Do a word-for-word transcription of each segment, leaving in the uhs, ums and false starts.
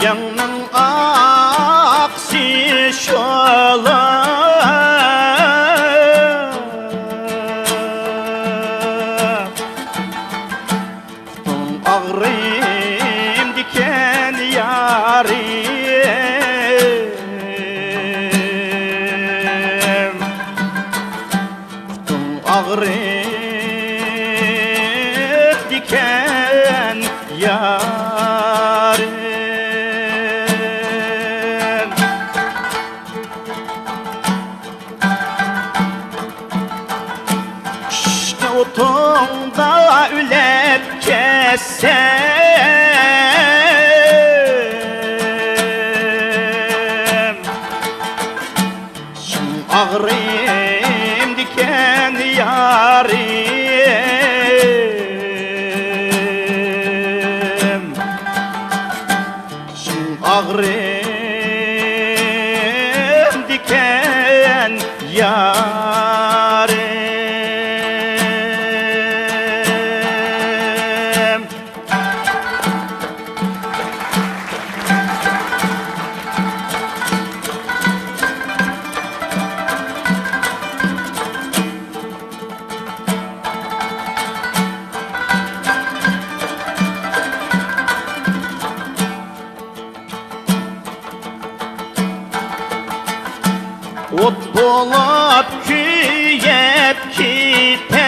كۆڭلۈڭنىڭ ئاقسى شۇلا. پۇتۇڭ ئاغرىمدىكەن يارىم، پۇتۇڭ ئاغرىمدىكەن يارىم. قىشتا ئوتۇڭدا ئۆلۈپ كەتسەم، چىڭ ئاغرىمدىكەن يارىم، چىڭ ئاغرىمدىكەن يارىم. ئوت بولۇپ كۆيۈپ كېتەي،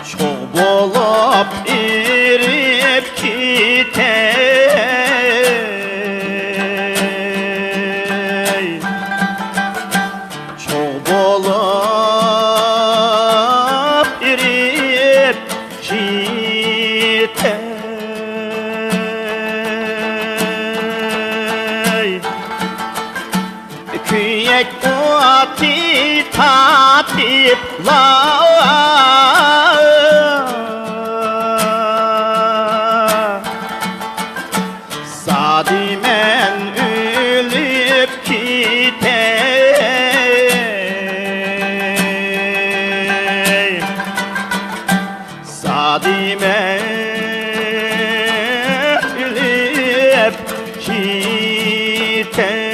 چوغ بولۇپ ئېرىپ كېتەي، چوغ بولۇپ ئېرىپ كېتەي. كۆيۈك ئوتى تاتىپلا، زادى مەن ئۆلۈپ كېتەي، زادى مەن ئۆلۈپ كېتەي.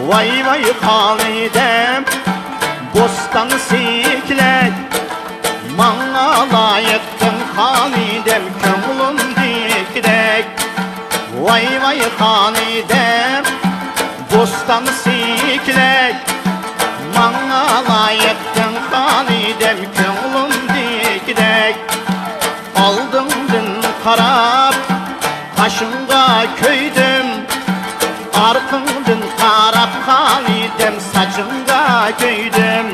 ۋاي ۋاي خالىدەم، بوستان سېكىلەك، ماڭا لايىقتىڭ خالىدەم، كۆڭلۈمدىكىدەك. ۋاي ۋاي خالىدەم، بوستان سېكىلەك، ماڭا لايىقتىڭ خالىدەم، كۆڭلۈمدىكىدەك. ئالدىڭدىن قاراپ قاشىڭغا كۆيدۈم، ئارقىڭدىن قاراپ خالىدەم ساچىڭغا كۆيدۈم.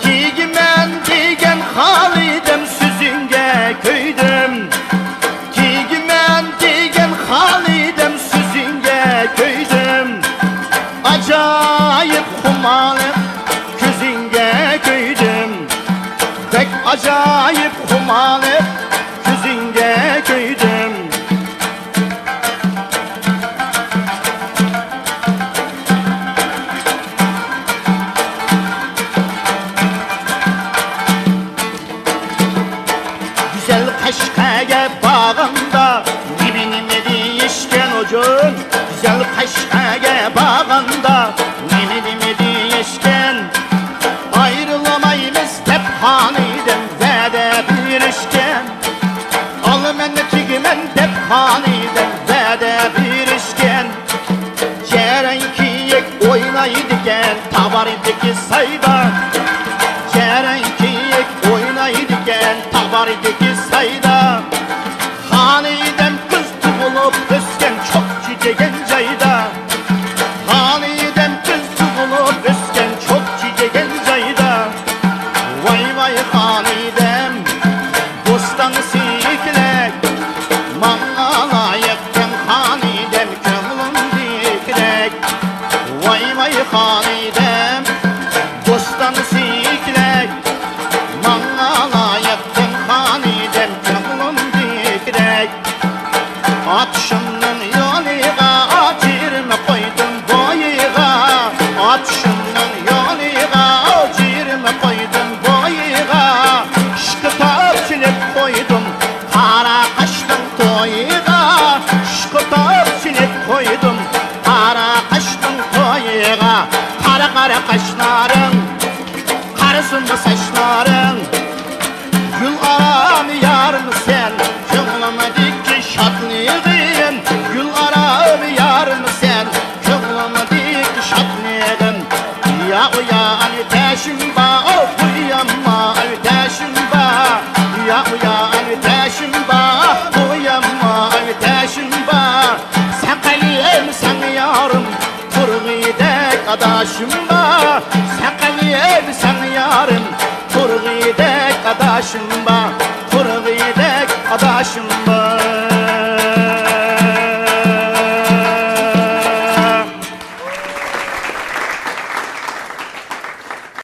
تېگىمەن دېگەن خالىدەم سۆزۈڭگە كۆيدۈم، تېگىمەن دېگەن خالىدەم سۆزۈڭگە كۆيدۈم. ئاجايىپ خۇمارلىق كۆزۈڭگە كۆيدۈم، بەك ئاجايىپ خۇمارلىق كۆزۈڭگە كۆيدۈم. گۈزەل قەشقەرگە بارغاندا نېمە نېمە دېيىشكەن ئۇجۇن، گۈزەل قەشقەرگە بارغاندا نېمە نېمە دېيىشكەن. ئايرىلمايمىز دەپ خالىدەم ۋەدە بېرىشكەن، ئالىمەن تېگىمەن دەپ خالىدەم ۋەدە بېرىشكەن. جەرەن كېيىك ئوينايدىكەن تاۋاردىكى سايدا، جەرەن كېيىك ئوينايدىكەن تاۋاردىكى سايدا. خالىدەم قىز تۇغۇلۇپ ئۆسكەن چوقچى دېگەن جايدا، خالىدەم قىز تۇغۇلۇپ ئۆسكەن چوقچى دېگەن جايدا. ۋاي ۋاي خالىدەم، بوستان سېكىلەك، ماڭا لايىقتىڭ خالىدەم كۆڭلۈمدىكىدەك. ۋاي ۋاي خالىدەم، بوستان سېكىلەك، ماڭا لايىقتىڭ خالىدەم كۆڭلۈمدىكىدەك. ئاتىشىمنىڭ يولىغا ئاجرىمە قوي ئۇيان تەشىم بار، ئۇيانما ئاي تەشىم بار. سەن قېنى ئەمسەن يارىم، تۇرغىدەك ئاداشىم بار. سەن قېنى ئەمسەن يارىم، تۇرغىدەك ئاداشىم بار. تۇرغىدەك ئاداشىم